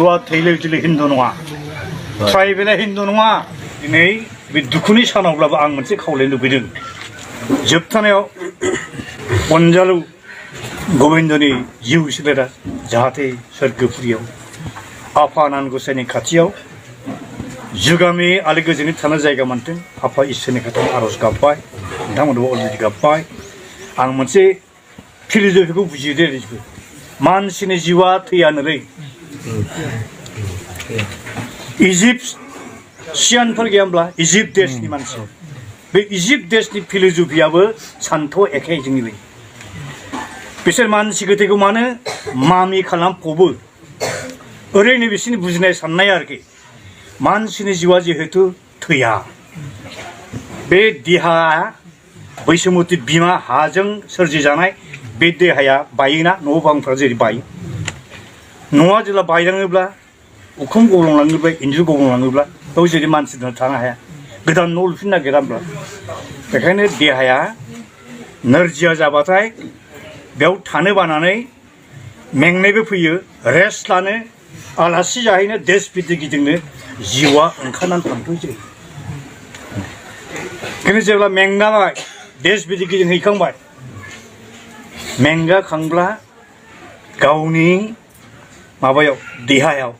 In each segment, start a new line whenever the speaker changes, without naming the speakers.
बर'आ थैलेजोले हिन्दु नङा ट्राइबेला हिन्दु नङा दिनै बे दुखुनि सानावब्लाबो आं मोनसे खावलायनो लुबैदों जोबथानायाव अनजालु गोविन्दनि जिउ सोलेरा जाहाथे सोरगोफुरियाव आफा आनान गसाइनि खाथियाव जुगामि आलो गोजोनै थानो जायगा मोनथों आफा इसोरनि खाथियाव आरज गाबबाय नोंथांमोनबो अलरेडि गाबबाय आं मोनसे फिल'सफिखौ बुजियो दे मानसिनि जिउआ थैयानोलै इजिप्ट सियानफोर गैयाब्ला इजिप्ट देशनि मानसि बे इजिप्ट देशनि फिल'सफियाबो सान्थ' एखे जोंनि बायदि बिसोर मानसि गोथैखौ मानो मामि खालामफबो ओरैनो बिसोरनि बुजिनाय साननाय आरोखि मानसिनि जिउआ जिहेतु थैया बे देहाया बैसोमुथि बिमा हाजों सोरजिजानाय बे देहाया बायोना न' बांफ्रा जेरै बायो न'आ जेब्ला बायलाङोब्ला उखुम गब्लंलाङोब्ला इन्जुर गब्लंलाङोब्ला बेयाव जेरै मानसिफोरा थानो हाया गोदान न' लुफिननो नागिराब्ला बेखायनो देहाया नोरजिया जाबाथाय बेयाव थानो बानानै मेंनायबो फैयो रेस्ट लानो आलासि जाहैनो देश बिदेश गिदिंनो जिउआ ओंखारनानै थांथ'यो जायो ओंखायनो जेब्ला मेंगाबाय देश बिदेश गिदिंहैखांबाय मेंगाखांब्ला गावनि माबायाव देहायाव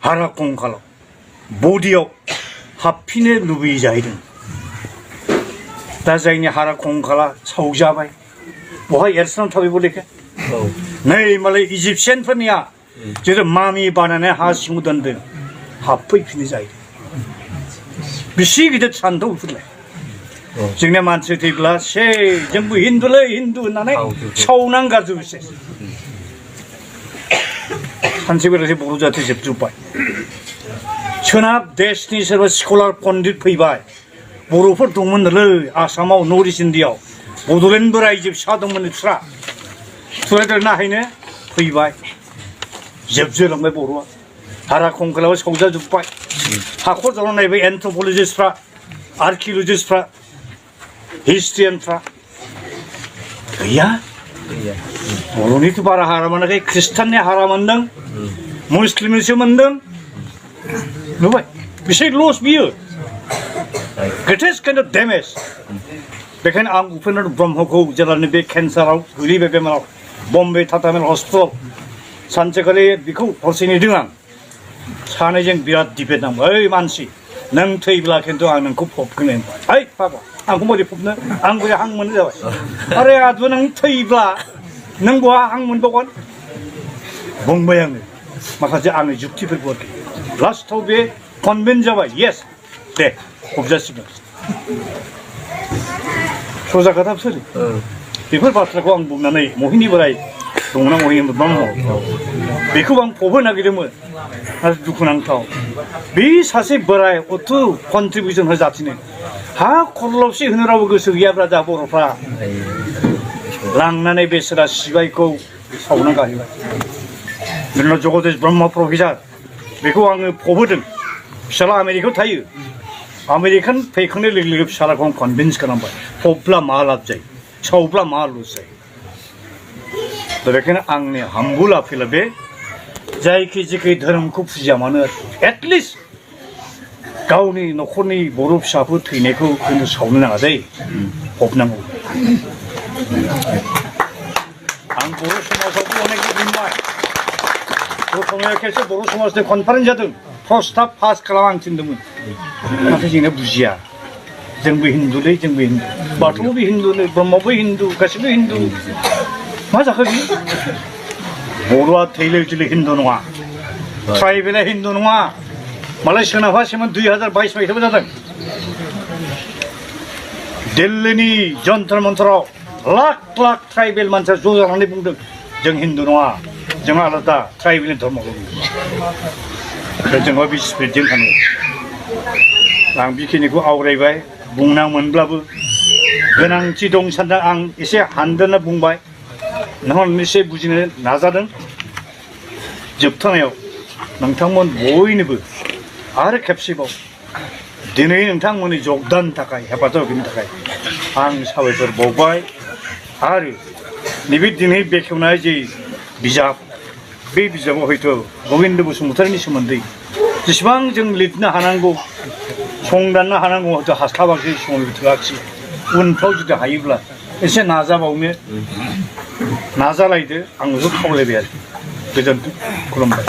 हारा कंकालाव बडियाव हाबफिननो लुबैयो जाहैदों दा जायनि हारा कंकाला सावजाबाय बहाय एरसोनानै थाबायबो लेखा नै मालाय इजिप्सियानफोरनिया जेरै मामि बानायनाय हा सिङाव दोनदों हाबफैफिनो जाहैदों बेसे गिदिर सान्थौ बेफोरलाय जोंनिया मानसि थैब्ला से जोंबो हिन्दुलै हिन्दु होननानै सावनानै गारजोबो सेस सानसे बेलासे बर' जाथि जोबजोब्बाय सोनाब देशनि सोरबा स्कलार पन्डित फैबाय बर'फोर दंमोनलै आसामाव नर्थ इस्ट इण्डियाआव बड'लेण्डबो रायजो फिसा दंमोन बिस्रा थुरायदेर नाहैनो फैबाय जोबजोलांबाय बर'आ हारा कंकालाबो सावजाजोब्बाय हाखर जावना नायबाय एन्थ्रपलजिस्टफ्रा आर्किअलजिस्टफ्रा हिस्ट्रियानफ्रा गैया बर'निथ' बारा हारा मोनाखै ख्रिस्टाननि हारा मोनदों मुस्लिमनिसो मोनदों नुबाय बेसे लस बियो ग्रेटेस्ट काइन्ड अफ डेमेज बेखायनो आं उपेन्द्र ब्रह्मखौ जेब्लानो बे केन्साराव गोलैबाय बेमाराव बम्बे टाटा मेल हस्पिटाल सानसेखालि बेखौ हरसे नेदों आं सानैजों बिराद डिबेट नांबाय ओइ मानसि नों थैब्ला खिन्थु आं नोंखौ फबगोन ओइ बाबा आंखौ बोरै फबनो आं बोरै हां मोनो जाबाय आरे आदबो नों थैब्ला नों बहा हां मोनबावगोन बुंबाय आङो माखासे आंनि जुक्तिफोरखौ आरोखि लास्टआव बे कनभिन्स जाबाय येस दे फबजासिगोन सजा खोथा बिसोरो बेफोर बाथ्राखौ आं बुंनानै महिनी बोराय दंना महिनी ब्रह्म बेखौ आं फबहोनो नागिरदोंमोन आरो दुखुनांथाव बे सासे बोराय अथ' कन्ट्रिबिउसन होजाथिनो हा खरलबसे होनो रावबो गोसो गैयाब्ला जा बर'फ्रा लांनानै बेसोरा सिबायखौ सावना गाहैबाय बिदिनो जगदेश ब्रह्म प्रफेसार बेखौ आङो फबहोदों फिसाला आमेरिकायाव थायो आमेरिकान फैखांनाय लोगो लोगो फिसालाखौ आं कनभिन्स खालामबाय फबब्ला मा लाब जायो सावब्ला मा लस जायो दा बेखायनो आंनि हाम्बुल आपिला बे जायखि जेखि धोरोमखौ फुजिया मानो एटलिस्ट गावनि न'खरनि बर' फिसाफोर थैनायखौ खिन्थु सावनो नाङा दै फबनांगौ आं बर' समाजावबो अनेक बुंबाय गौतमया खेबसे बर' समाजनि कनफारेन्स जादों प्रस्ताब पास खालाम आं थिनदोंमोन नाथाय जोंना बुजिया जोंबो हिन्दुलै जोंबो हिन्दु बाथौबो हिन्दुलै ब्रह्मबो हिन्दु गासिबो हिन्दु मा जाखो बियो बर'आ थैलेजोले हिन्दु नङा ट्राइबेला हिन्दु नङा मालाय सोनाबहा सेमोन 2022 मायथाइयाव जादों दिल्लीनि जन्तर मन्तराव लाख लाख ट्राइबेल मानसिया ज' जानानै बुंदों जों हिन्दु नङा जों आलादा ट्राइबेलनि धर्मखौ जोंहा बे स्पिरिटजों थानांगौ आं बेखिनिखौ आवरायबाय बुंनांमोनब्लाबो गोनांथि दं सानदों आं एसे हानदेरना बुंबाय नोंथांमोन एसे बुजिनो नाजादों जोबथारनायाव नोंथांमोन बयनोबो आरो खेबसेबाव दिनै नोंथांमोननि जगदाननि थाखाय हेफाजाब होनायनि थाखाय आं साबायखर बावबाय आरो नैबे दिनै बेखेवनाय जे बिजाब बे बिजाबाव हयथ' गबिन्द बसुमतारीनि सोमोन्दै जेसेबां जों लिरनो हानांगौ संदाननो हानांगौ हयथ' हास्लाबाखै सम थोआखिसै उनफ्राव जुदि हायोब्ला एसे नाजाबावनो नाजालायदो आं बेखौ खावलायबाय आरो गोजोन्थों खुलुमबाय